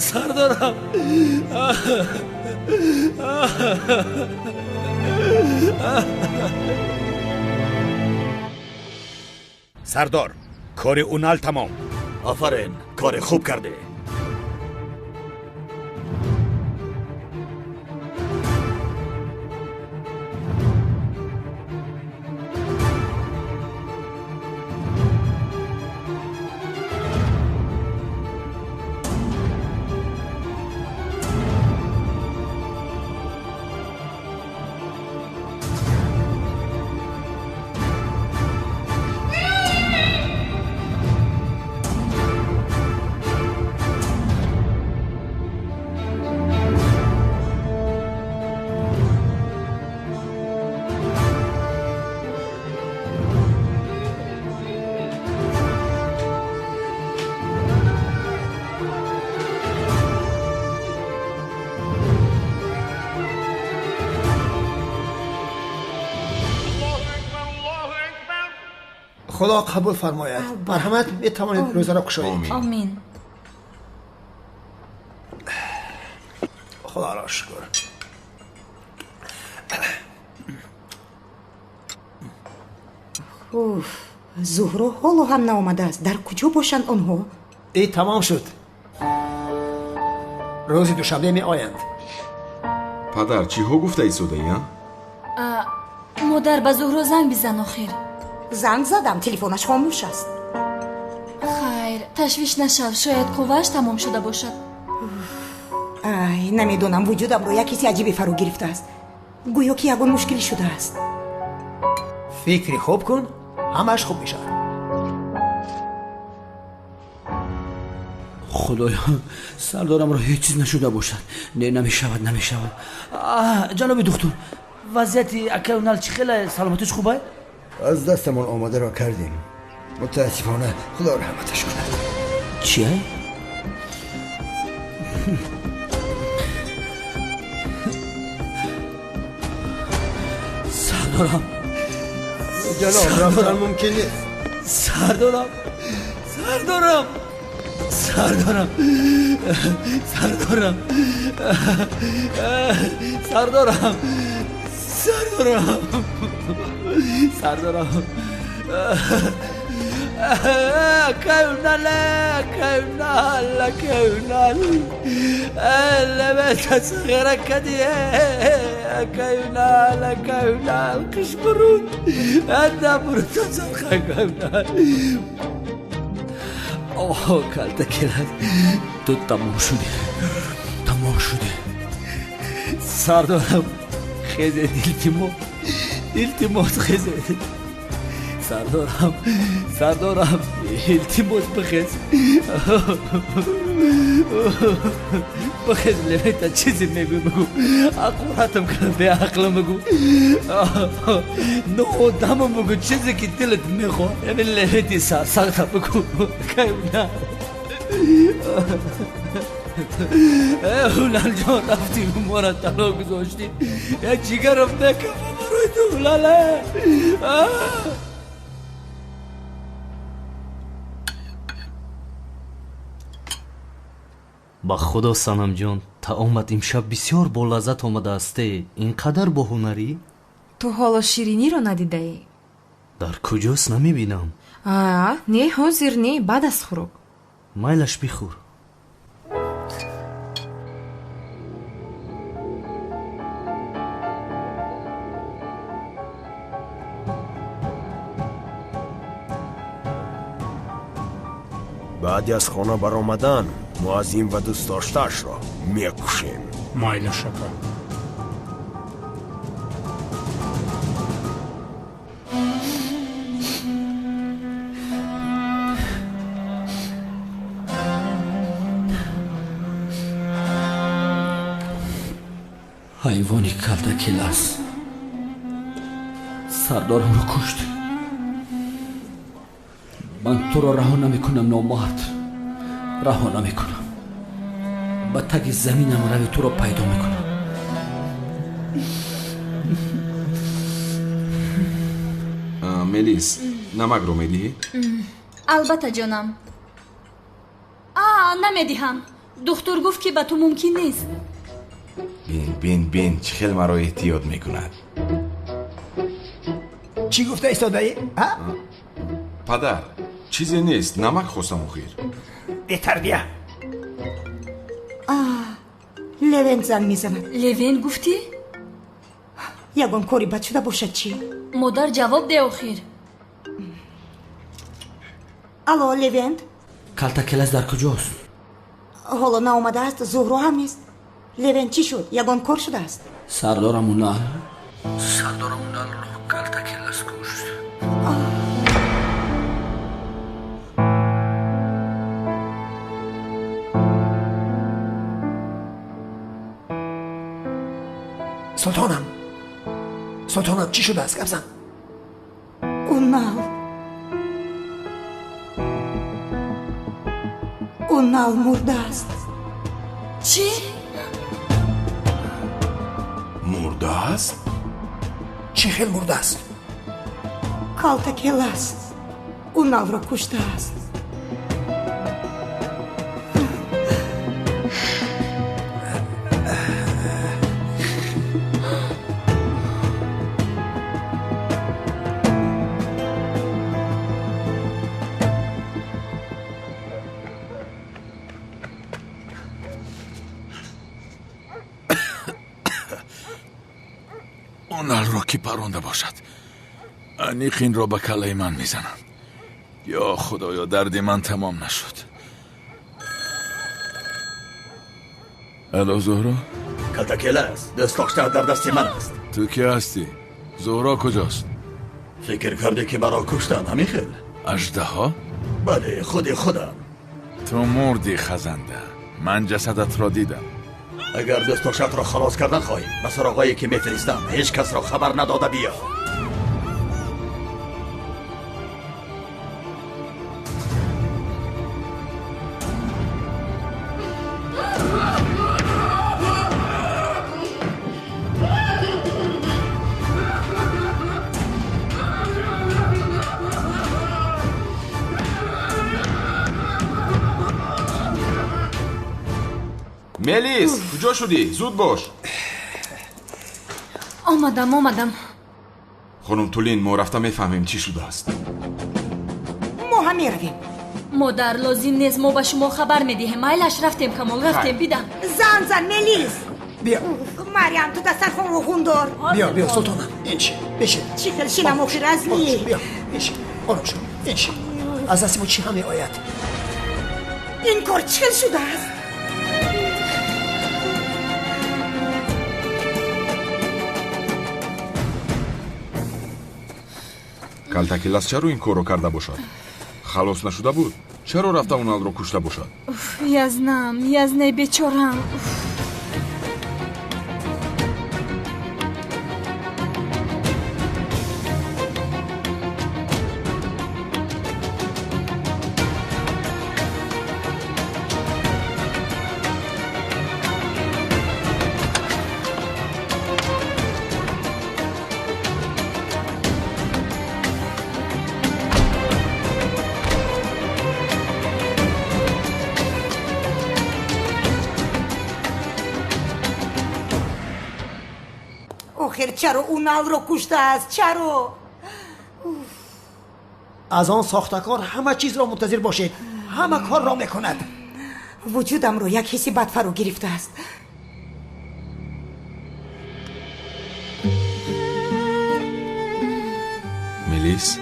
Сардорам. Сардор, кори Унал тамом. Офарин, кори хуб кардӣ. Худо қабул фармояд. Марҳамат, метавонед рӯзаро кушоед. Омин. Худоро шукр. Уф, Зуҳро ҳоло ҳам наомадааст. Дар куҷо бошанд онҳо? Ид тамом шуд. Рӯзи душанбе меоянд. Падар, чиҳо гуфта истодаӣ, а? Модар, ба Зуҳро занг бизан охир. Занг задам, телефонаш хомӯш аст. Хайр, ташвиш нашав, шояд қуввааш тамом шуда бошад. Ай, намедонам, вуҷудамро як ҳисси аҷибе фаро гирифтааст. Гӯё ки ягон мушкилӣ шудааст. Фикри хуб кун, ҳамааш хуб мешавад. Худоё, сардорамро ҳеҷ чиз нашуда бошад. Не, намешавад, намешавад. Ҷаноби духтур, вазъияти акай Унал чӣ хеле? Саломатиш хуб ай? Аз дастамон омадаро кардем. Мутаассифона, худо раҳматаш кунад. Чия? Сардорам. Ҷаноб, рафтан мумкин нест. Сардорам, сардорам, сардорам, сардорам, сардорам, сардорам, сардорам. Акай Унал, акай Унал, акай Унал. Лебета сағира кади. Акай Унал, акай Унал, қиш бурун. Ада бурун акай Унал. Оҳ, калта келад. Ту тамом шудӣ. Тамом шудӣ. Сардорам, хезед, илтимос. Илтимос, хезед. Сардорам, сардорам, илтимос, бихез. Бихез, левета чизе мегӯй, бигӯ. Ақуратам кара, беақлам бигӯ. Ноодамам бигӯ, чизе ки дилат мехоҳад. Ҳамин левети сарсахта бигӯ. Кай Унал. Уналҷон, рафтӣ моро тало гузоштӣ. Як ҷигарам мекафа барои ту, Унале. Ба худо, Санамҷон, таомат имшаб бисёр болаззат омадаасте. Ин қадар боҳунарӣ? Ту ҳоло шириниро надидаӣ. Дар куҷост, намебинам. А, не, ҳозир не, баъд аз хӯрок. Майлаш, бихӯр. Баъди аз хона баромадан мо аз ин ва дӯстдоштаашро мекушем. Майлаш, ака. Ҳайвони калтакелас сардорамро кушт. Ман туро раҳо намекунам, номард, раҳо намекунам. Ба таги заминам рави, туро пайдо мекунам. Мелис, намакро медиҳӣ? Албатта ҷонам. А, намедиҳам. Духтур гуфт, ки ба ту мумкин нест. Бин, бин, бин, чӣ хел маро эҳтиёт мекунад. Чӣ гуфта истодаӣ? Падар, чизе нест, намак хостам охир. Бетарбия. Левент занг мезанад. Левент гуфтӣ? Ягон кори бад шуда бошад чӣ? Модар, ҷавоб де охир. Алло, Левент. Калтакелас дар куҷост? Ҳоло наомадааст, Зуҳро ҳам нест. Левент, чӣ шуд? Ягон кор шудааст? Сардорам Унал, сардорам Уналро Калтакелас кушт. Султонам, султонам, чӣ шудааст? Гап зан. Унал, Унал мурдааст. Чӣ? Мурдааст? Чӣ хел мурдааст? Калтакелас Уналро куштааст. Уналро ки паронда бошад, аниқ инро ба каллаи ман мезананд. Ё худоё, дарди ман тамом нашуд. Алло, Зуҳро. Калтакелас, дӯстдоштаат дар дасти ман аст. Ту кӣ ҳастӣ? Зуҳро куҷост? Фикр кардӣ, ки маро куштанд, ҳамин хел? Аждаҳо? Бале, худи худам. Ту мурдӣ, хазанда. Ман ҷасадатро дидам. Агар дӯстдоштаатро халос кардан хоҳӣ, ба суроғое ки мефиристам ҳеҷ касро хабар надода биё. Мелис, куҷо шудӣ? Зуд бош. Омадам, омадам. Хонум Тулин, мо рафта мефаҳмем, чӣ шудааст. Мо ҳам меравем. Модар, лозим нест, мо ба шумо хабар медиҳем. Майлаш, рафтем, Камол, рафтем, бидам. Зан, зан, Мелис. Биё. Мариам, ту дастархонро хундор. Биё, биё, султонам, иншин, бишин. Чӣ хел шинам охир, Азми? Биё, бишин, ором шав, иншин. Аз дасти мо чӣ ҳам меояд? Ин кор чӣ хел шудааст? Калтакелас чаро ин корро карда бошад? Халос нашуда буд? Чаро рафта Уналро кушта бошад? Язнам, язнай бечорам. Охир чаро Уналро куштааст? Чаро? Аз он сохтакор ҳама чизро мунтазир бошед, ҳама корро мекунад. Вуҷудамро як ҳисси бад фаро гирифтааст. Мелис,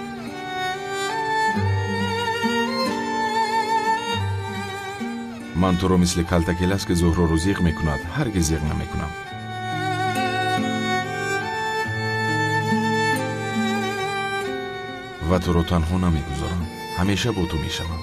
ман туро мисли Калтакелас, ки Зуҳроро зиқ мекунад, ҳаргиз зиқ намекунам. Ва туро танҳо намегузорам, ҳамеша бо ту мешавам.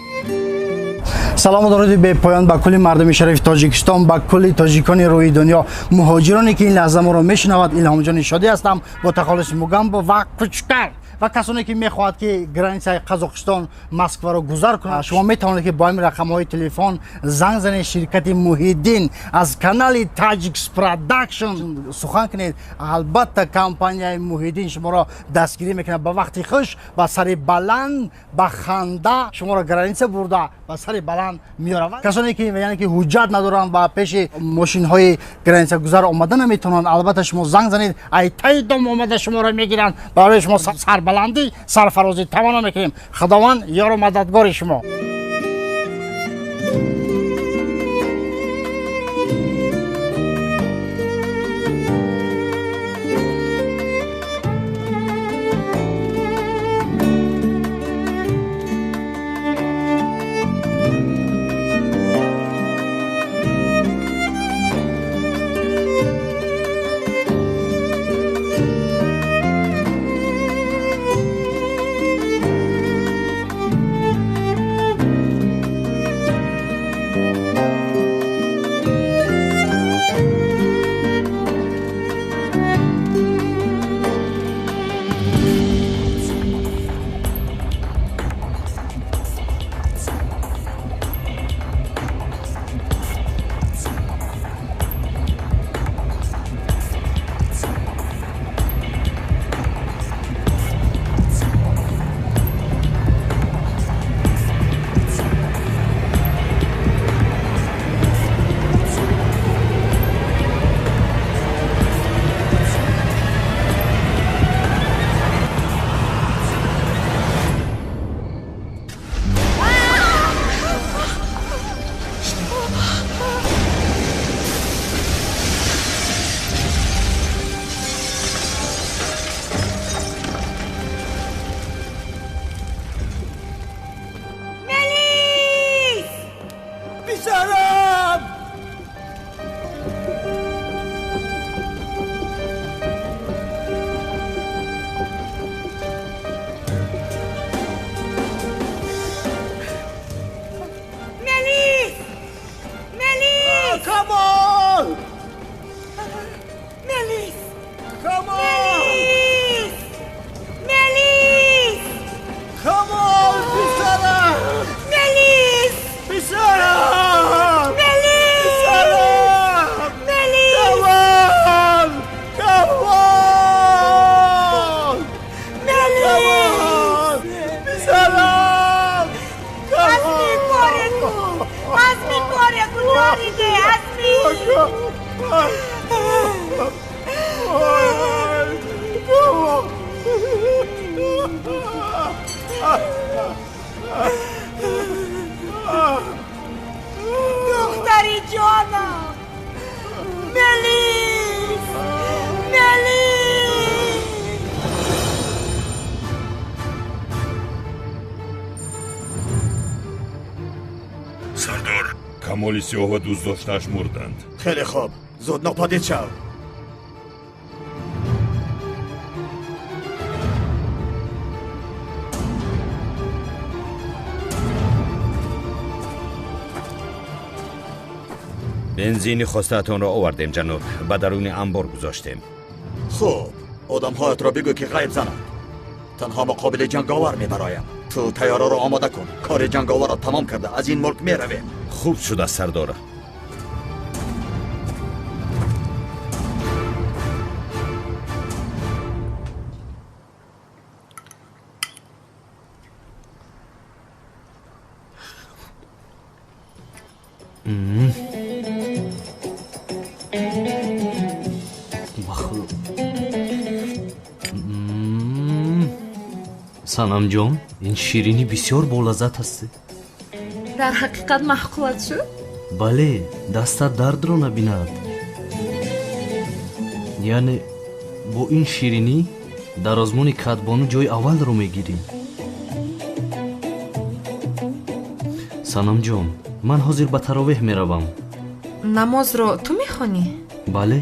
Салому дуруди бепоён ба кулли мардуми шарифи Тоҷикистон, ба кулли тоҷикони рӯи дунё, муҳоҷироне ки ин лаҳза моро мешунавад. Илҳомҷони Шодӣ ҳастам бо тахаллуси Мугамбо ва Кучкар. Ва касоне ки мехоҳад ки границаи Қазоқистон Москваро гузар кунад, шумо метавонед ки бо ҳамин рақамҳои телефон занг занед. Ширкати Муҳиддин аз канали Таҷикс Продакшн сухан кунед. Албатта компанияи Муҳиддин шуморо дастгирӣ мекунад. Ба вақти хуш, ба сари баланд, ба ханда шуморо граница бурда ба сари баланд меоравад. Касоне ки яъне ки ҳуҷҷат надоранд ва пеши мошинҳои граница гузар омада наметавонанд, албатта шумо занг занед, ай таи дом омада шуморо мегиранд. Барои шумо сарбаландӣ, сарфарозӣ таманно мекунем. Худованд ёру мададгори шумо. Духтари ҷонам, Мелис, Мелис. Сардор, Камоли Сиёҳ ва дӯстдоштааш мурданд. Хеле хуб, зуд нопадид шав. Бензини хостаатонро овардем, ҷаноб. Ба даруни анбор гузоштем. Хуб, одамҳоятро бигӯ ки ғайб зананд. Танҳо муқобили ҷанговар мебароям. Ту тайёраро омода кун. Кори ҷанговарро тамом карда аз ин мулк меравем. Хуб шуда, сардор. Санамҷон, ин ширинӣ бисёр болаззат аст. Дар ҳақиқат маъқулат шуд? Бале, дастат дардро набинад. Яъне бо ин ширинӣ дар озмуни кадбону ҷои аввалро мегирӣ. Санамҷон, ман ҳозир ба таровеҳ меравам. Намозро ту мехонӣ? Бале.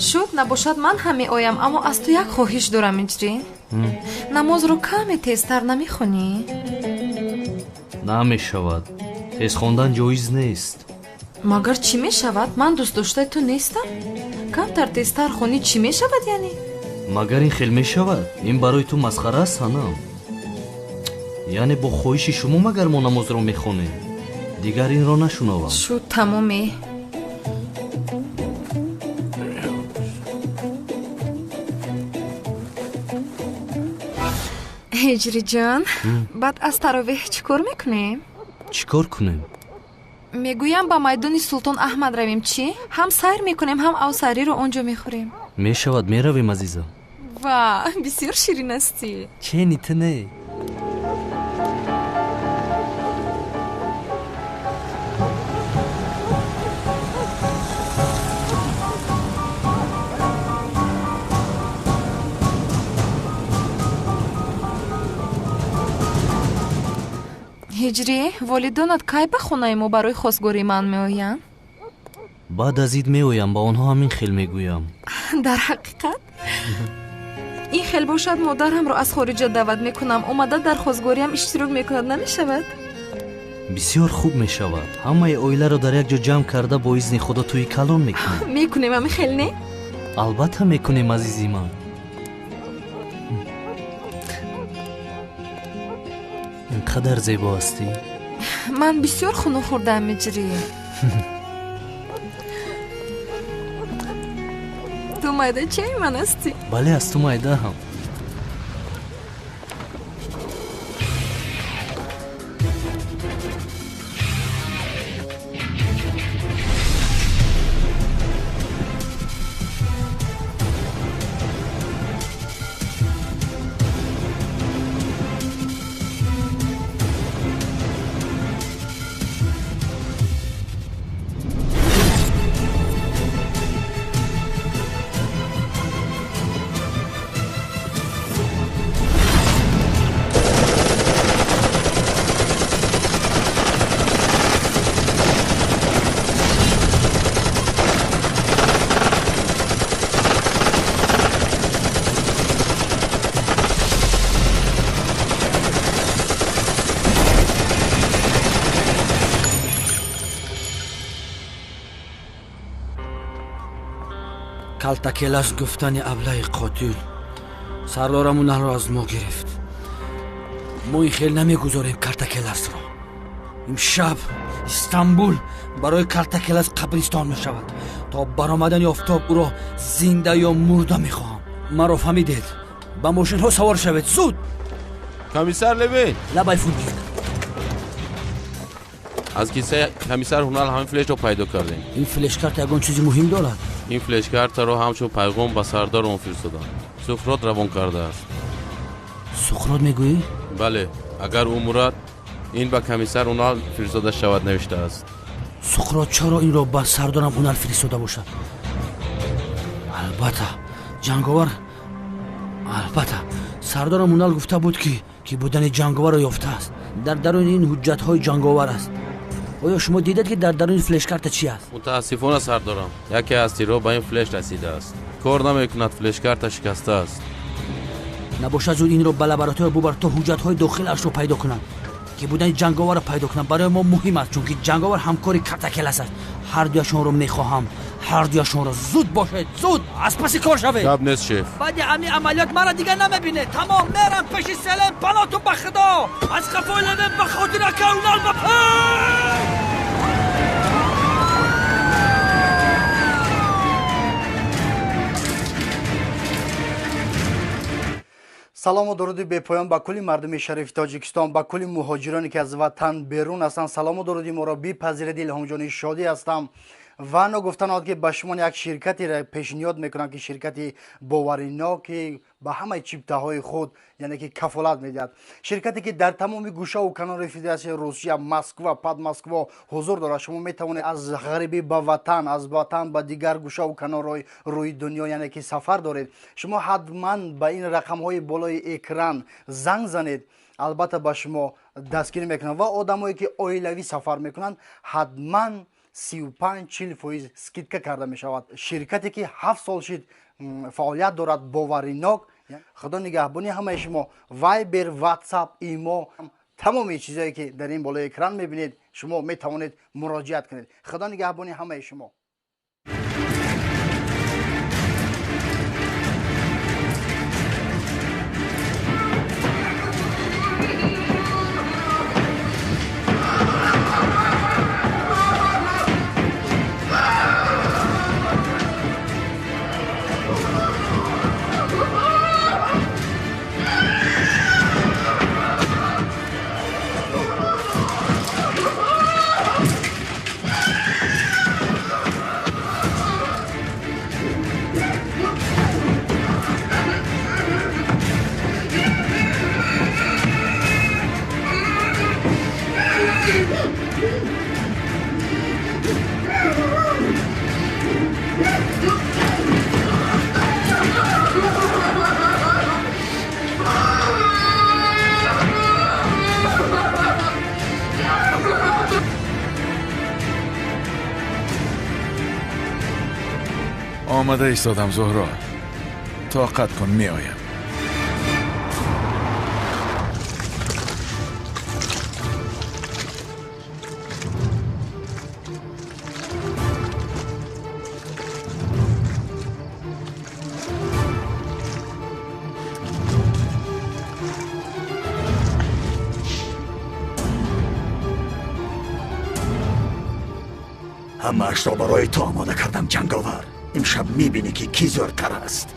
Шуд, набошад ман ҳам меоям, аммо аз ту як хоҳиш дорам, Иҷрин. Намозро каме тезтар намехонӣ? Намешавад. Тез хондан ҷоиз нест. Магар чӣ мешавад? Ман дӯстдоштаи ту нестам? Камтар тезтар хонӣ чӣ мешавад яъне? Магар ин хел мешавад? Ин барои ту масхара аст, санам? Яъне бо хоҳиши шумо магар мо намозро мехонем? Дигар инро нашунавам. Шуд тамоме. Ҳиҷриҷон, баъд аз таровеҳ чӣ кор мекунем? Чӣ кор кунем? Мегӯям ба майдони Султон Аҳмад равем, чӣ? Ҳам сайр мекунем, ҳам авсариро он ҷо мехӯрем. Мешавад, меравем, азизам. Ва, бисёр ширин ҳастӣ. Чени ту не. Ҳиҷрӣ, волидонат кай ба хонаи мо барои хостгории ман меоянд? Баъд аз ид меоям, ба онҳо ҳамин хел мегӯям. Дар ҳақиқат? Ин хел бошад, модарамро аз хориҷа даъват мекунам. Омада дар хостгориам иштирок мекунад, намешавад? Бисёр хуб мешавад. Ҳамаи оиларо дар як ҷо ҷамъ карда бо изни Худо тӯи калон мекунем. Мекунем ҳамин хел, не? Албатта мекунем, азизи ман. Ин қадар зебо ҳастӣ. Ман бисёр хунук хӯрдаам, Ҳиҷрӣ. Ту майдачаи ман ҳастӣ. Бале, аз ту майдаам. Калтакелас гуфтани аблаи қотил сардорам Уналро аз мо гирифт. Мо ин хел намегузорем Калтакеласро. Имшаб Истанбул барои Калтакелас қабристон мешавад. То баромадани офтоб ӯро зинда ё мурда мехоҳам. Маро фаҳмидед? Ба мошинҳо савор шавед, зуд! Комиссар Левин! Лабай Фунгик. Аз кисаи комиссар Ҳунал ҳамин флешро пайдо кардем. Ин флешкарта ягон чизи муҳим дорад? Ин флешкартаро ҳамчун пайғом ба сардор он фиристоданд. Суқрот равон кардааст. Суқрот мегӯӣ? Бале, агар ӯ мурад, ин ба комиссар Унал фиристода шавад навиштааст. Суқрот чаро инро ба сардорам Унал фиристода бошад? Албатта, ҷанговар, албатта, сардорам Унал гуфта буд, ки будани ҷанговарро ёфтааст. Дар даруни ин ҳуҷҷатҳои ҷанговар аст. Оё шумо дидед, ки дар даруни флешкарта чӣ аст? Мутаассифона, сардорам, яке аз тирҳо ба ин флеш расидааст. Кор намекунад, флешкарта шикастааст. Набошад, зуд инро ба лаборатория бубар, то ҳуҷҷатҳои дохилашро пайдо кунанд. Ки будани ҷанговарро пайдо кунанд барои мо муҳим аст, чунки ҷанговар ҳамкори Калтакелас аст. Ҳар дуяшонро мехоҳам, ҳар дуяшонро. Зуд бошед, зуд, аз паси кор шавед. Гап нест, шеф. Баъди ҳамин амалиёт маро дигар намебинед. Тамом, мерам пеши Селем. Паноҳтон ба Худо. Аз қафои Левин ба хотир ака Унал ба пай. Салому дуруди бепоён ба кулли мардуми шарифи Тоҷикистон, ба кулли муҳоҷироне, ки аз ватан берун ҳастанд. Салому дуруди моро бипазиред. Илҳомҷони шодӣ ҳастам ва ногуфта наояд, ки ба шумо як ширкатеро пешниҳод мекунам, ки ширкати боваринок, ки ба ҳамаи чиптаҳои худ, яъне ки кафолат медиҳад. Ширкате, ки дар тамоми гӯшаву канори Федератсияи Русия, Москва, Подмосква ҳузур дорад. Шумо метавонед аз ғарибӣ ба ватан, аз ватан ба дигар гӯшаву канорҳои рӯи дунё, яъне ки сафар доред. Шумо ҳатман ба ин рақамҳои болои экран занг занед, албатта ба шумо дастгирӣ мекунанд. Ва одамое, ки оилавӣ сафар мекунанд, ҳатман 35-40% скидка карда мешавад. Ширкате, ки 7 сол шид фаъолият дорад, боваринок. Худо нигаҳбони ҳамаи шумо. Вайбер, Ватсап, Имо, тамоми чизое, ки дар ин болои экран мебинед, шумо метавонед муроҷиат кунед. Худо нигаҳбони ҳамаи шумо. Омада истодам, Зуҳро. Тоқат кун, меоям. Ҳамаашро барои ту омода кардам, ҷанговар. Имшаб мебинӣ, ки кӣ зӯртар аст.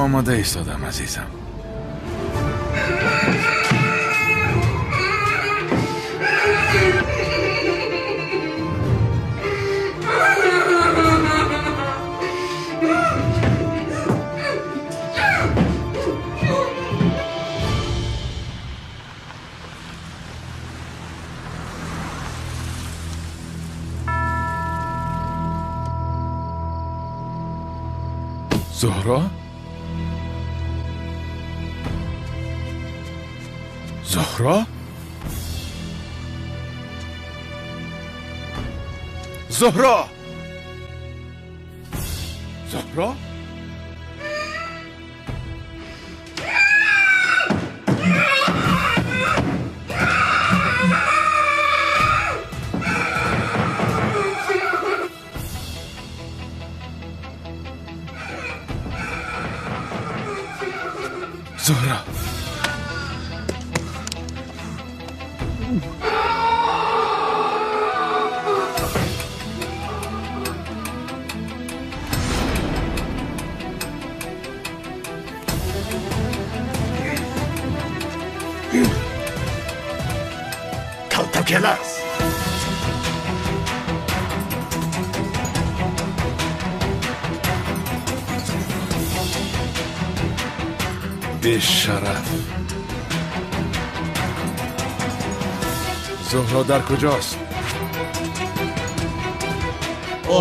Омода истодам, азизам. Зуҳро? Зуҳро? Зуҳро! Зуҳро? Зуҳро! Калтакелас! Бешараф! Зуҳро дар куҷост?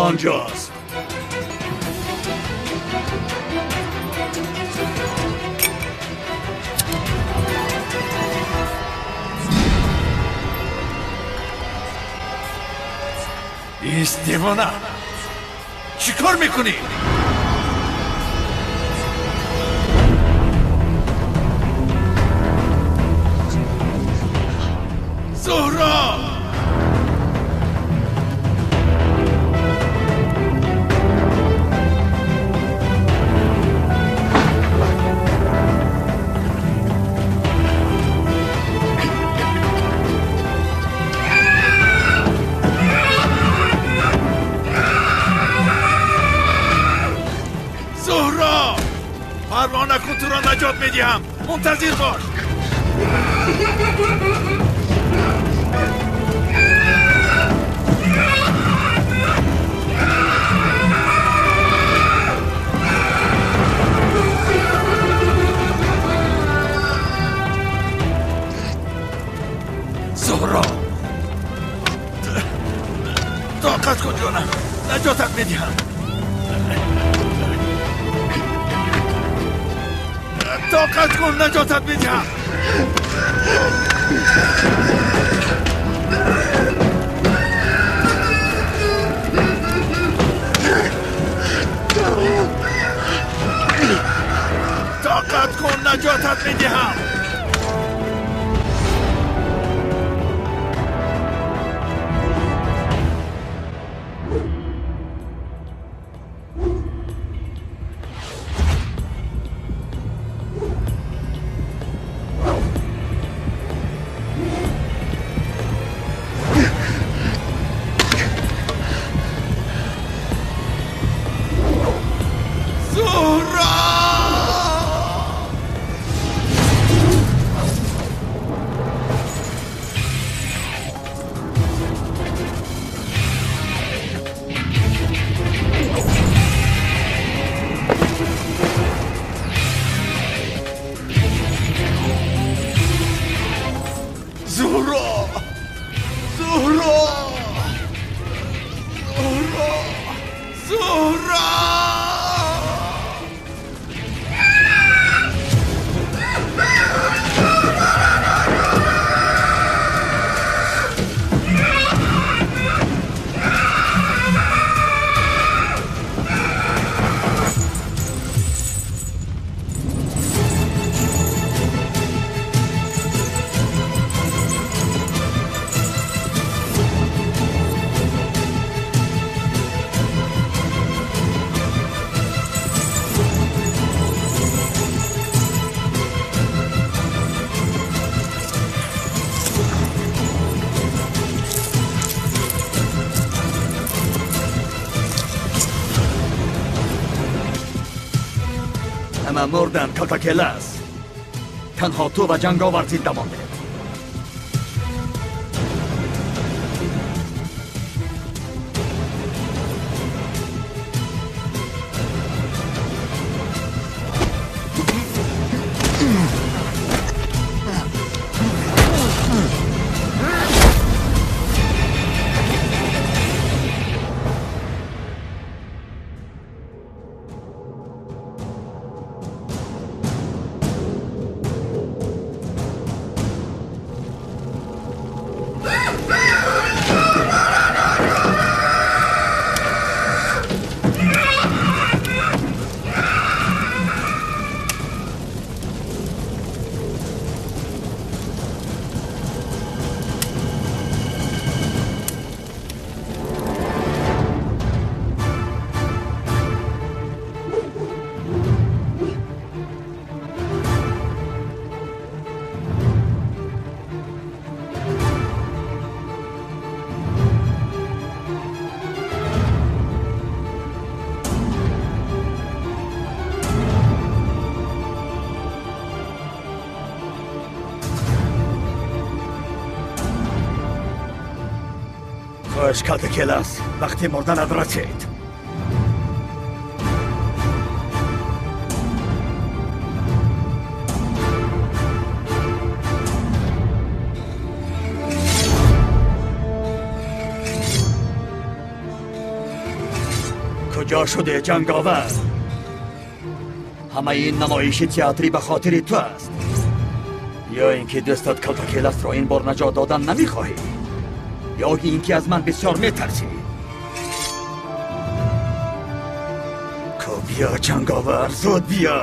Онҷост. Ист, девона! Чӣ кор мекунӣ? Зуҳро! Зуҳро! Парво накун, туро наҷот медиҳам. Мунтазир бош. Зуҳро! Тоқат кун, ҷонам. Наҷотат медиҳам. Тоқат кун, наҷотат медиҳам. Тоқат кун, наҷотат медиҳам. Зуҳро! Ҳама мурданд, Калтакелас. Танҳо ту ва ҷанговар зинда мондед. Хош, Калтакелас, вақти мурданат расид. Куҷо шуде, ҷанговар? Ҳамаи ин намоиши театрӣ ба хотири ту аст. Ё ин ки дӯстат Калтакеласро ин бор наҷот додан намехоҳӣ? Ё ин ки аз ман бисёр метарсӣ? Ко биё, ҷанговар, зуд биё!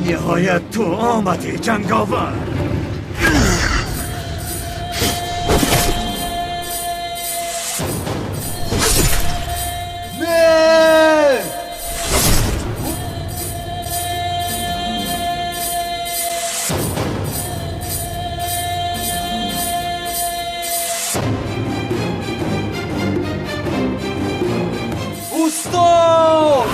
Ниҳоят ту омадӣ, ҷанговар. Устод!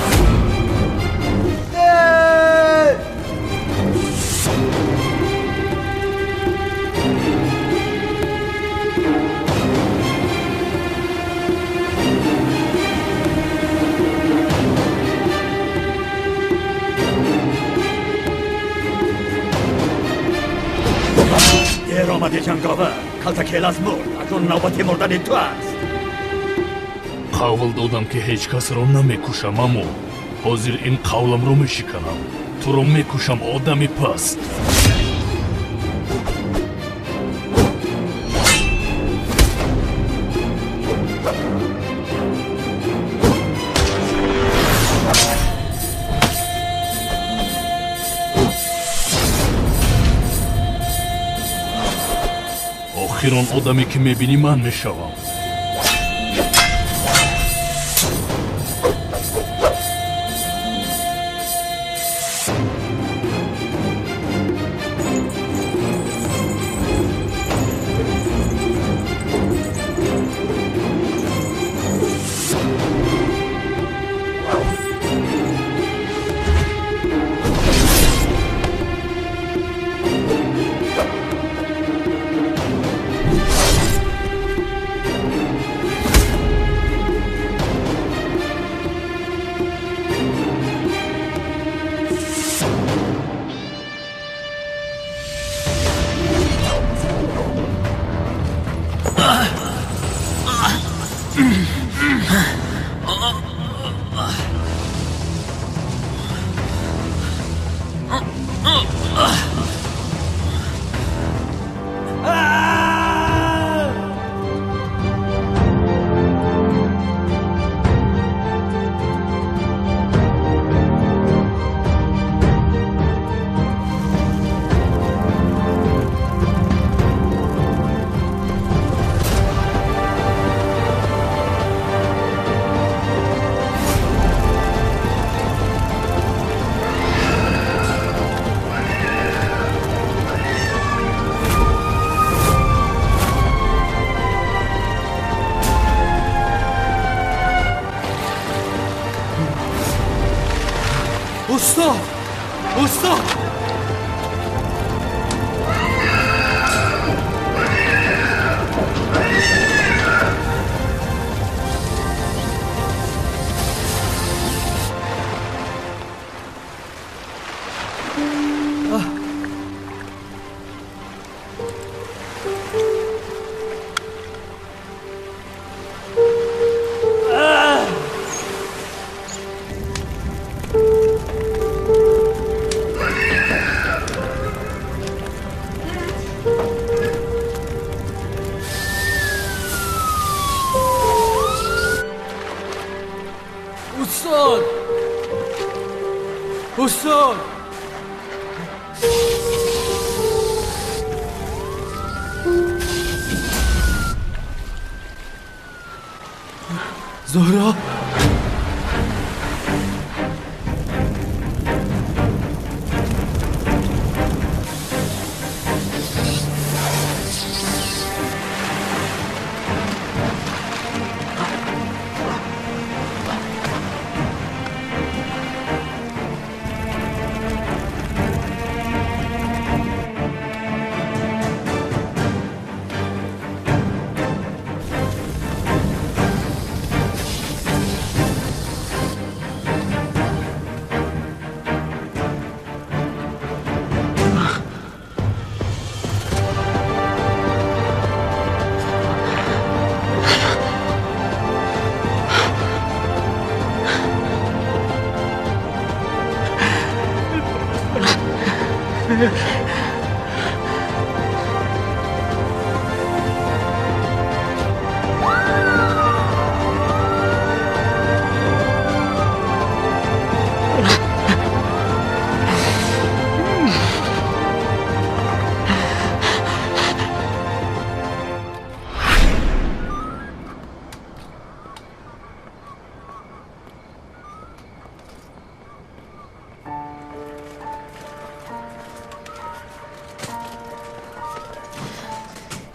Дер омадӣ, ҷанговар. Калтакелас мурд, акнун навбати мурдани ту аст. Қавл додам, ки ҳеҷ касро намекушам, аммо ҳозир ин қавламро мешиканам. Туро мекушам, одами паст. Охирон одаме ки мебинӣ ман мешавам. Устод! Устод! Устод! Устод! Зуҳро!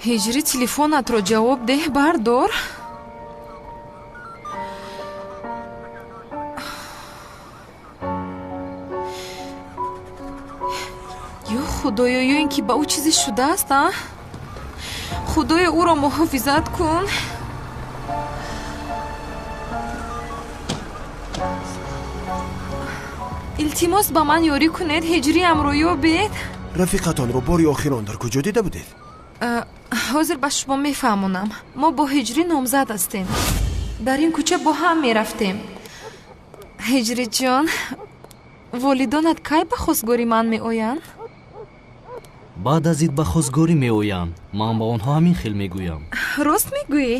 Ҳиҷрӣ, телефонатро ҷавоб деҳ, бардор. Ё худоё, ё ин ки ба ӯ чизе шудааст, а? Худоё, ӯро муҳофизат кун. Илтимос, ба ман ёрӣ кунед, ҳиҷриамро ёбед. Рафиқатонро бори охирон дар куҷо дида будед? Ҳозир ба шумо мефаҳмонам. Мо бо ҳиҷрӣ номзад ҳастем. Дар ин кӯча бо ҳам мерафтем. Ҳиҷриҷон, волидонат кай ба хостгорӣ ман меоянд? Баъд аз ид ба хостгорӣ меоянд. Ман ба онҳо ҳамин хел мегӯям. Рост мегӯӣ?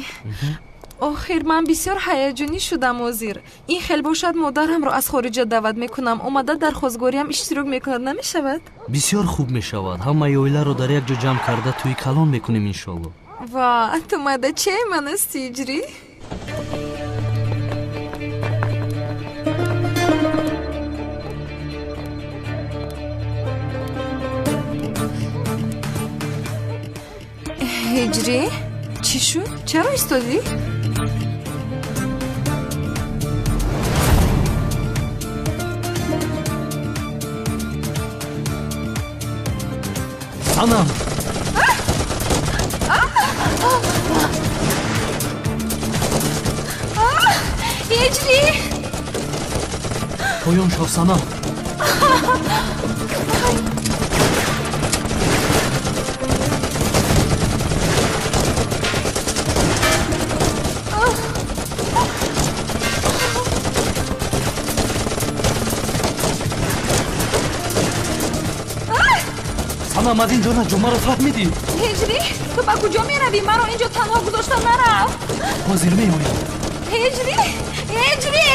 Охир ман бисёр ҳаяҷонӣ шудам ҳозир. Ин хел бошад, модарамро аз хориҷа даъват мекунам. Омада дар хостгориам иштирок мекунад, намешавад? Бисёр хуб мешавад. Ҳамаи оиларо дар як ҷо ҷамъ карда тӯи калон мекунем, иншоалло. Ва ту мадачаи ман ҳасти, Ҳиҷрӣ. Ҳиҷрӣ, чӣ шуд? Чаро истодӣ? Санам! Ҳиҷрӣ! Поён шав, Санам! Санам, аз ин ҷо наҷо, маро фаҳмидӣ? Ҳиҷрӣ, ту ба куҷо меравӣ? Маро ин ҷо танҳо гузошта нарав. Ҳозир меоям. Ҳиҷрӣ, ҳиҷрӣ!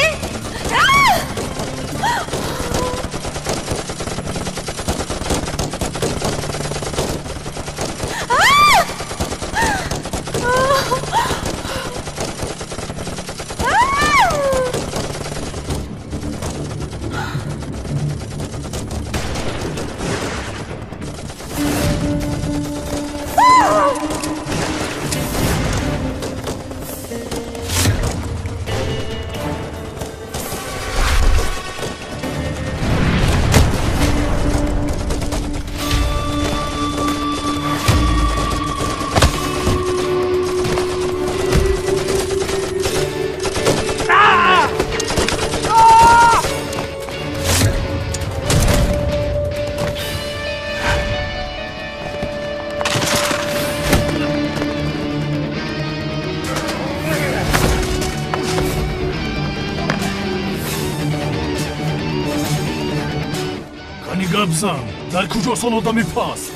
Гап зан, дар куҷост он одами паст?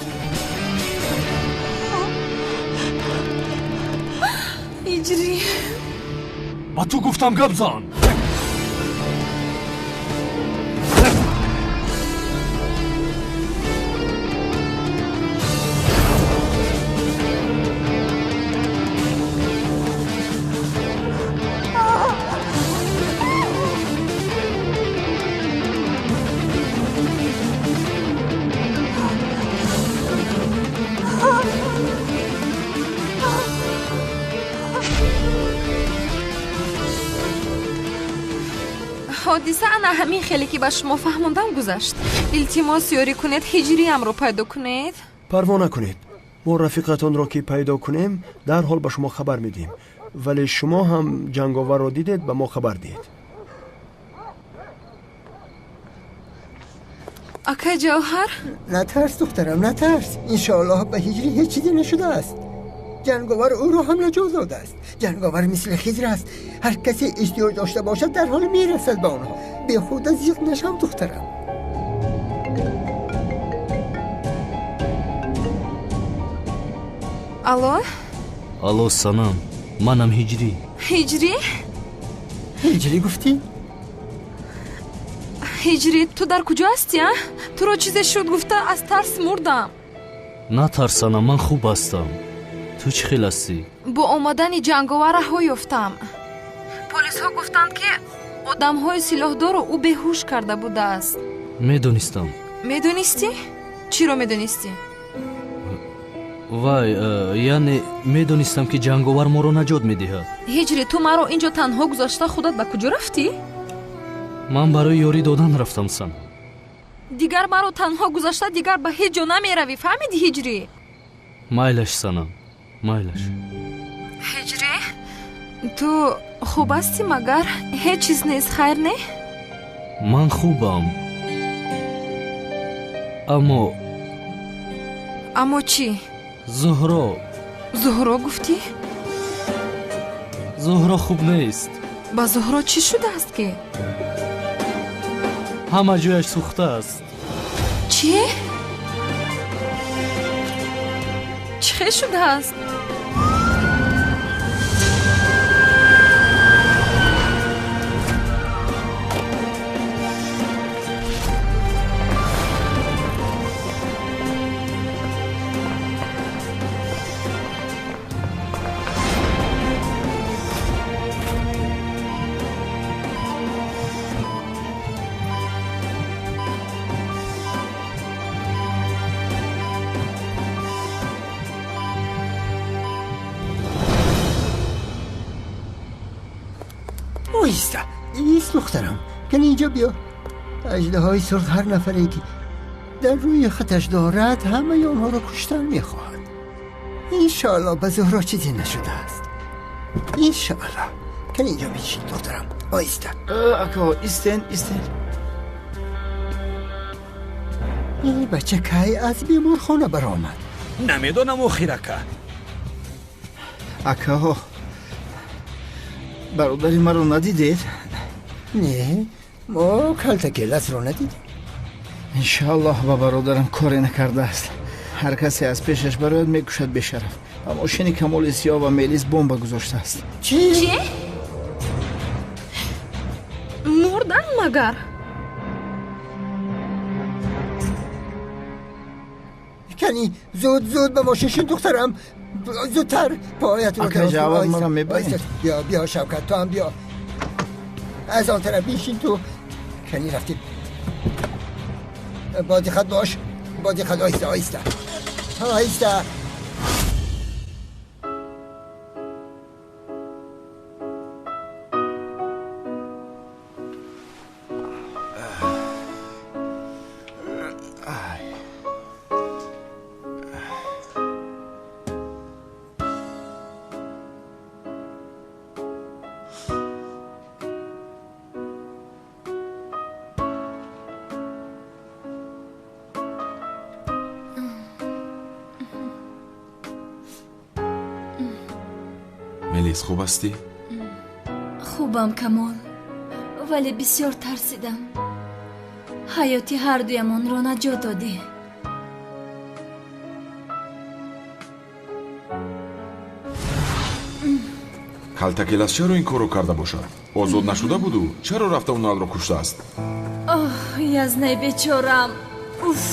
Ҳиҷрӣ, ба ту гуфтам, гап зан. Ҳодиса ана ҳамин хеле ки ба шумо фаҳмондам гузашт. Илтимос, ёрӣ кунед, ҳиҷриямро пайдо кунед. Парво накунед, мо рафиқатонро ки пайдо кунем, дарҳол ба шумо хабар медиҳем. Вале шумо ҳам ҷанговарро дидед, ба мо хабар диҳед. Акай Ҷавҳар? Натарс, духтарам, натарс. Иншоаллоҳ ба ҳиҷрӣ ҳеҷ чизе нашудааст. Ҷанговар ӯро ҳам наҷот додааст. Ҷанговар мисли Хизр аст. Ҳар касе эҳтиёҷ дошта бошад, дар ҳол мерасад ба онҳо. Бехуда зиқ нашав, духтарам. Алло? Алло, Санам, манам Ҳиҷрӣ. Ҳиҷрӣ? Ҳиҷрӣ гуфтӣ? Ҳиҷрӣ, ту дар куҷо ҳастӣ, а? Туро чизе шуд гуфта аз тарс мурдам. Натарс, Санам, ман хуб ҳастам. Ту чӣ хел ҳастӣ? Бо омадани ҷанговар раҳо ёфтам. Полисҳо гуфтанд, ки одамҳои силоҳдорро ӯ беҳуш карда будааст. Медонистам. Медонистӣ? Чиро медонистӣ? Вай, яъне медонистам, ки ҷанговар моро наҷот медиҳад. Ҳиҷрӣ, ту маро ин ҷо танҳо гузошта худат ба куҷо рафтӣ? Ман барои ёрӣ додан рафтам, Санам. Дигар маро танҳо гузошта дигар ба ҳеҷ ҷо намеравӣ, фаҳмидӣ, Ҳиҷрӣ? Майлаш, Санам, майлаш. Ҳиҷрӣ, ту хуб ҳастӣ магар? Ҳеҷ чиз нест, хайр не? Ман хубам, аммо Аммо чӣ? Зуҳро. Зуҳро гуфтӣ? Зуҳро хуб нест. Ба Зуҳро чӣ шудааст ки? Ҳама ҷояш сӯхтааст. Чӣ? Чӣ хел шудааст? Иста, ист духтарам, кани инҷо биё. Аждаҳои сурх ҳар нафаре ки дар рӯи хаташ дорад, ҳамаи онҳоро куштан мехоҳад. Иншоаллоҳ ба Зуҳро чизе нашудааст. Иншоаллоҳ. Кани инҷо бишин духтарам, оҳиста. Ако, истен, истен. Ин бача кай аз беморхона баромад? Намедонам, охир ака. Акаҳо, бародари маро надидед? Не, мо Калтакеласро надидем. Иншоаллоҳ ба бародарам коре накардааст. Ҳар касе аз пешаш барояд, мекушад бешараф. Ба мошини Камоли Сиёҳ ва Мелис бомба гузоштааст. Чӣ? Чӣ? Мурдан магар? Кани зуд, зуд ба мошин шин духтарам, зудтар поятро. Ака, ҷавоб маро мебаред? Биё, биё, Шавкат, ту ҳам биё, аз он тараф бишин ту. Кани рафтем, бо диққат бош, бо диққат, оҳиста, оҳиста, оҳиста. Мелис, хуб ҳастӣ? Хубам, Камол, вале бисёр тарсидам. Ҳаёти ҳардуямонро наҷот додӣ. Калтакелас чаро ин корро карда бошад? Озод нашуда буду? Чаро рафта Уналро куштааст? Оҳ, язнаи бечорам, уф!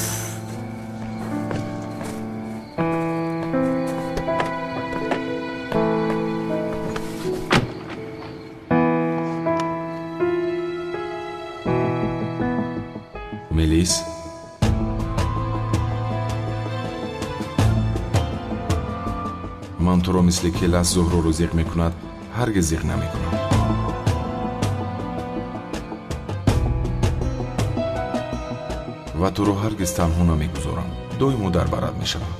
Мелис, ман туро мисли Келас Зуҳроро зиқ мекунад, ҳаргиз зиқ намекунам. Ва туро ҳаргиз танҳо намегузорам, доимо дар барат мешавам.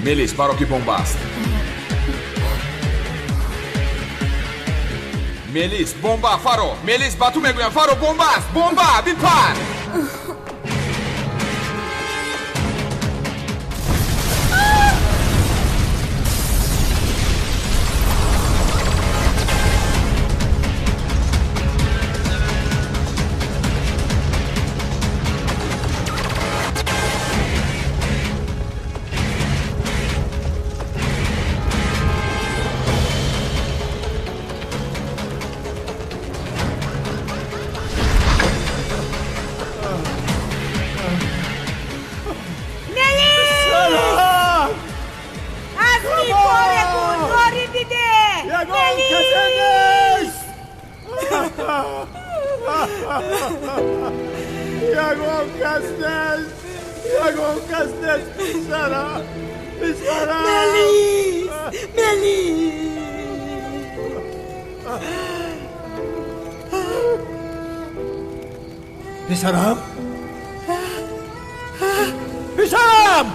Мелис, баро ки бомба аст. Мелис, бомба, фаро! Мелис, ба ту мегӯям, фаро, бомба аст, бомба, бипар! Ягон кас нест, ягон кас нест, писарам, писарам! Мелис, Мелис! Писарам, писарам!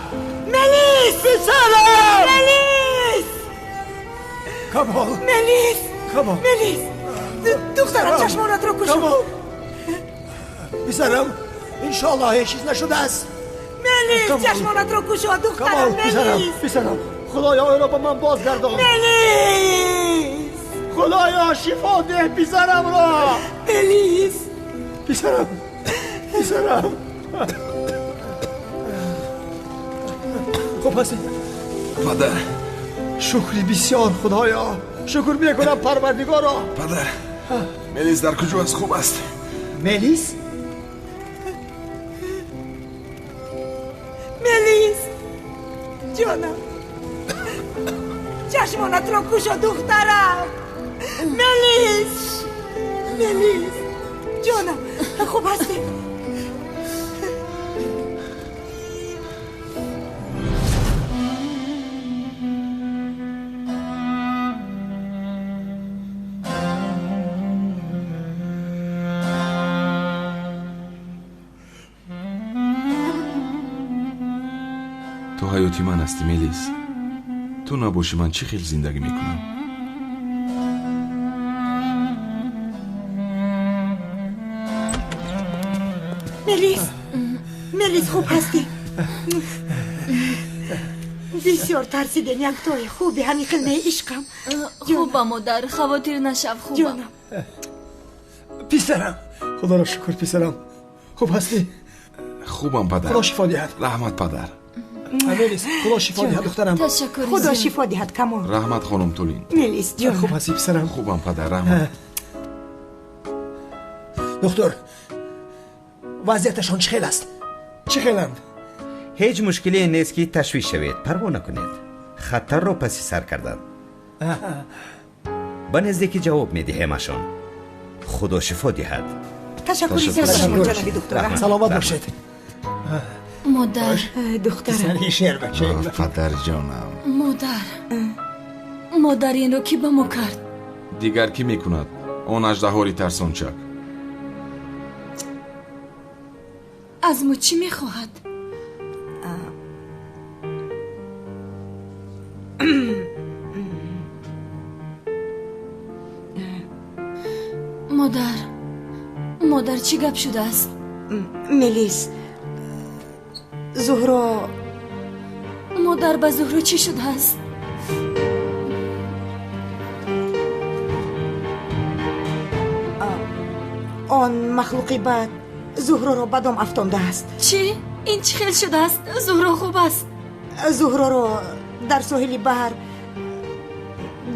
Мелис! Писарам! Мелис! Камол! Мелис! Камол! Мелис! Духтарам, чашмонатро кушо! Камол! Писарам, иншоаллоҳ ҳеҷ чиз нашудааст. Мелис, чашмонатро кушо, духтарам, Мелис! Писарам, худоё, ӯро ба ман бозгардон. Мелис! Худоё, шифо деҳ писарамро! Мелис! Писарам, писарам! Хуб ҳастӣ? Падар. Шукри бисёр, худоё, шукр мекунам Парвардигоро. Падар, Мелис дар куҷо аст? Хуб аст? Мелис? Ҷонам, чашмонатро кушо, духтарам. Мелис, Мелис, ҷонам, хуб ҳастӣ? Ту ҳаёти ман ҳастӣ, Мелис. Ту набошӣ, ман чӣ хел зиндагӣ мекунам? Мелис, Мелис, хуб ҳастӣ? Бисёр тарсидем, яктои хуби ҳамин хел меишқам. Хуба, модар, хавотир нашав, хуба. Ҷонам. Писарам, худоро шукр, писарам, хуб ҳастӣ? Хубам, падар. Худо шифо диҳад. Раҳмат, падар. Мелис, худо шифо диҳад, духтарам. Ташаккур. Худо шифо диҳад, Камол. Раҳмат, хонум Тулин. Мелис, ҷонам. Хуб ҳастӣ, писарам? Хубам, падар, раҳмат. Доктор, вазъияташон чӣ хел аст? Чӣ хеланд? Ҳеҷ мушкиле нест, ки ташвиш шавед. Парво накунед, хатарро паси сар карданд. Ба наздикӣ ҷавоб медиҳемашон. Худо шифо диҳад. Ташаккури зиёд ба шумо, ҷаноби доктор. Саломат бошед. Модар. Духтарам. Падарҷонам. Модар, модар, инро кӣ ба мо кард? Дигар кӣ мекунад? Он аждаҳори тарсончак. Аз мо чӣ мехоҳад? Модар, модар, чӣ гап шудааст? Мелис, Зуҳро. Модар, ба Зуҳро чӣ шудааст? Он махлуқи бад Зуҳроро ба дом афтондааст. Чӣ? Ин чӣ хел шудааст? Зуҳро хуб аст? Зуҳроро дар соҳили баҳр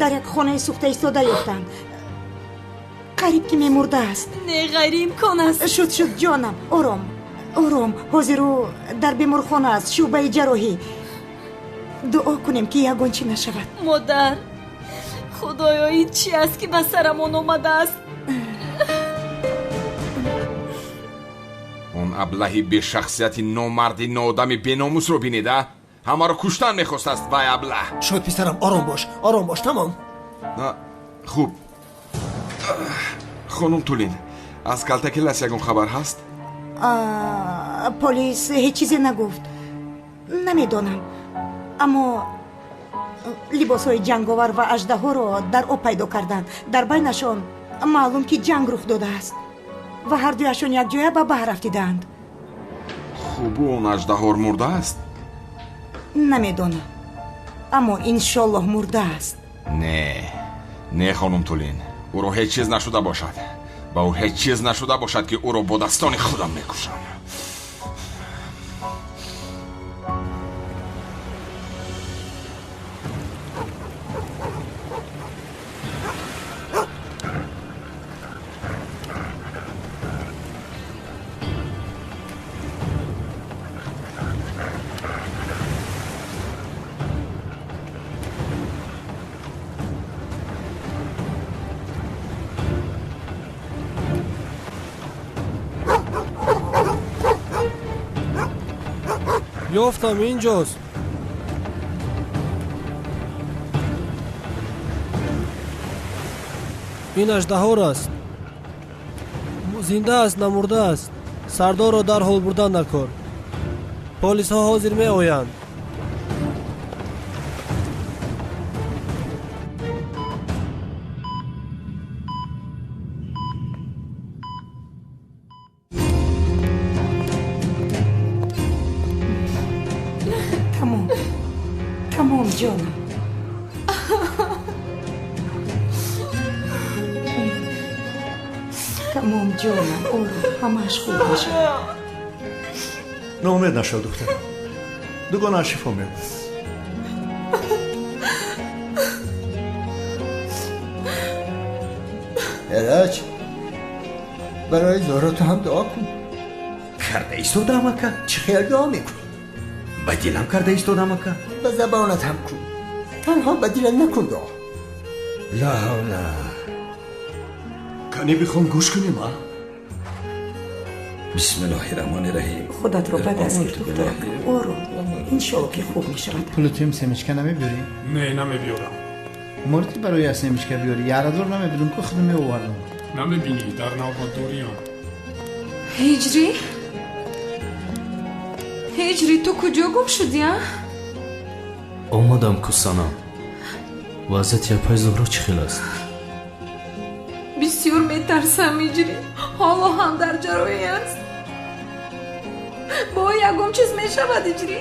дар як хонаи сӯхта истода ёфтанд. Қариб ки мемурдааст. Не, ғайриимкон аст. Шуд, шуд, ҷонам, ором, ором. Ҳозир ӯ дар беморхона аст, шӯъбаи ҷарроҳӣ. Дуо кунем, ки ягон чӣ нашавад. Модар, худоё, ин чӣ аст, ки ба сарамон омадааст? Он аблаҳи бешахсияти номарди ноодами беномусро бинед, а? Ҳамаро куштан мехостааст, вай аблаҳ. Шуд, писарам, ором бош, ором бош, тамом. Хуб, хонум Тулин, аз Калтакелас ягон хабар ҳаст? Полис ҳеҷ чизе нагуфт. Намедонам, аммо либосҳои ҷанговар ва аждаҳоро дар об пайдо карданд. Дар байнашон маълум, ки ҷанг рух додааст ва ҳардуяшон якҷоя ба баҳр рафтидаанд. Хуб, он аждаҳор мурдааст? Намедонам, аммо иншоллоҳ мурдааст. Не, не, хонум Тулин, ӯро ҳеҷ чиз нашуда бошад. Ба ӯ ҳеҷ чиз нашуда бошад, ки ӯро бо дастони худам мекушам. Ёфтам, инҷост. Ин аждаҳор аст. Зинда аст, намурда аст. Сардорро дарҳол бурдан дар кор. Полисҳо ҳозир меоянд. Тамом, тамом, ҷонам. Тамом, ҷонам, ором, ҳамааш хуб мешавад. Ноумед нашав, духтарам, дугонааш шифо меёбад. Эраҷ, барои Зуҳро ту ҳам дуо кун. Карда истодаам, ака. Чӣ хел дуо мекунӣ? Ба дилам карда истодам, ака. Ба забонат ҳам кун, танҳо ба дилат накун дуо. Ла ҳавла. Кани бихон, гӯш кунем, а? Бисмиллоҳи раҳмони раҳим. Худатро ба даст гир, духтарак, ором. Иншоалло ки хуб мешавад. Пули туим семечка намебиёрӣ? Не, намебиёрам. Мурдӣ барои я семечка биёрӣ. Ярадор намебидум ку, худам меовардам. Намебинӣ, дар навбатдориам. Ҳиҷрӣ, ҳиҷрӣ, ту куҷо гум шудӣ, а? Омадам ку, Санам. Вазъияти апаи Зуҳро чӣ хел аст? Бисёр метарсам, Ҳиҷрӣ. Ҳоло ҳам дар ҷарроҳӣ аст. Бо ягон чиз мешавад, Ҳиҷрӣ.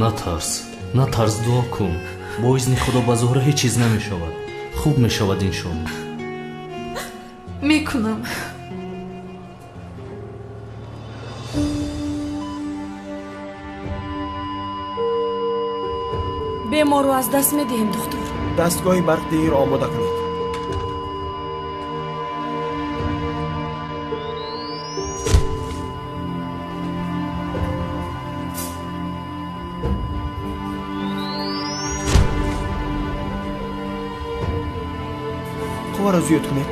Натарс, натарс, дуо кун. Бо изни Худо ба Зуҳра ҳеҷ чиз намешавад. Хуб мешавад, иншоалло. Мекунам. Беморро аз даст медиҳем, духтур. Дастгоҳи барқдиҳиро омода кунед. Қувваро зиёд кунед.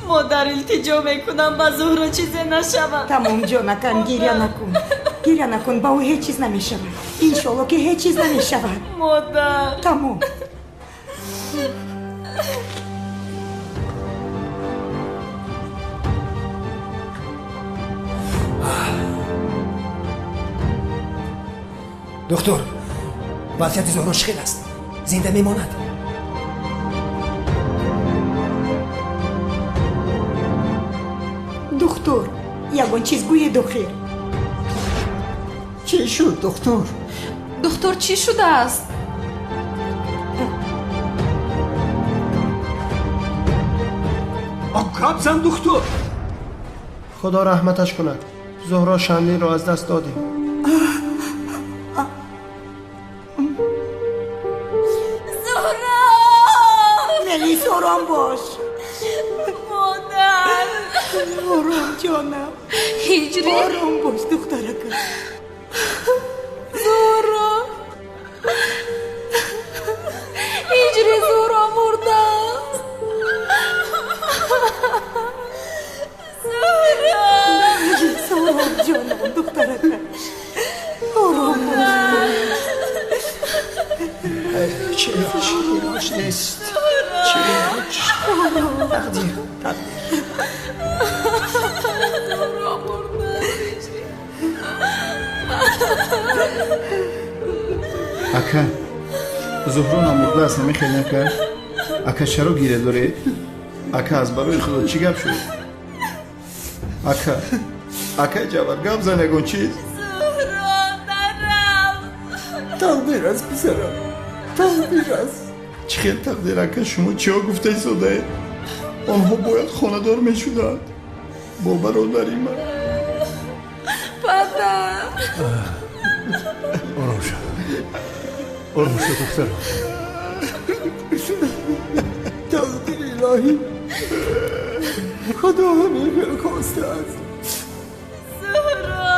Модар, илтиҷо мекунам, ба Зуҳро чизе нашавад. Тамом, ҷонакам, гиря накун, гиря накун. Ба ӯ ҳеҷ чиз намешавад. Иншоалло ки ҳеҷ чиз намешавад. Модар. Тамом. Духтур, вазъияти Зуҳро чӣ хел аст? Зинда мемонад? Духтур, ягон чиз гӯед охир. Чӣ шуд, духтур? Духтур, чӣ шудааст? Гап зан, духтур. Худо раҳматаш кунад. Зуҳро Шанлиро аз даст додем. Зуҳро! Мелис, ором бош. Модар. Ором, ҷонам. Ҳиҷрӣ. Ором бош, духтаракам. Зуҳро, Ҳиҷрӣ, Зуҳро мурдааст. Зуҳро. Мелис, ором, ҷонам, духтаракам. Ором бош. Чӣ илоҷ нест? Чӣ илоҷ? Тақдир, тақдир. Зуҳро мурдааст. Ака, Зуҳро намурдааст, намехел, ака? Ака, чаро гиря доред? Ака, аз барои Худо, чӣ гап шуд? Ака, акай Ҷавар, гап зан ягон чиз. Зуҳро нарав. Тақдир аст, писарам, тақдир аст. Чӣ хел тақдир, ака? Шумо чиҳо гуфта истодаед? Онҳо бояд хонадор мешуданд бо бародари ман. Падар. Ором шав, ором шав, духтарам. Тақдири илоҳӣ, Худо ҳамин хел хостааст. Зуҳро,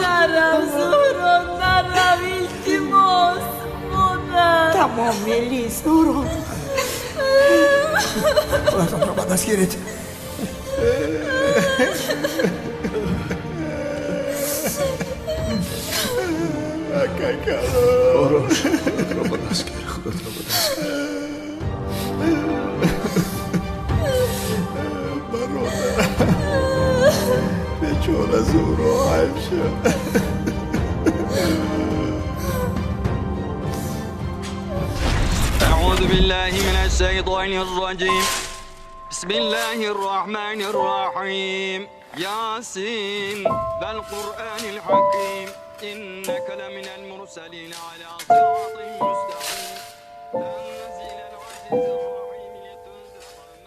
нарав. Зуҳро, нарав, илтимос, модар. Тамом, Мелис, ором. Худатонро ба даст гиред. Ором шав, худатро ба даст гир, худатро ба даст гир. Бародар, бечора Зуҳро айб шуд. أعوذ بالله من الشيطان الرجيم. بسم الله الرحمن الرحيم. ياسين والقرآن الحكيم. إنك لمن المرسلين على صراط مستقيم. تنزيل العزيز الرحيم. لتنذر من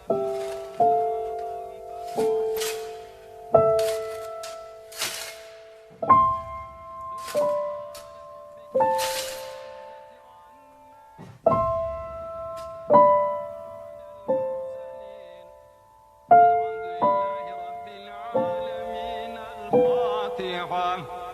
الفاتحة.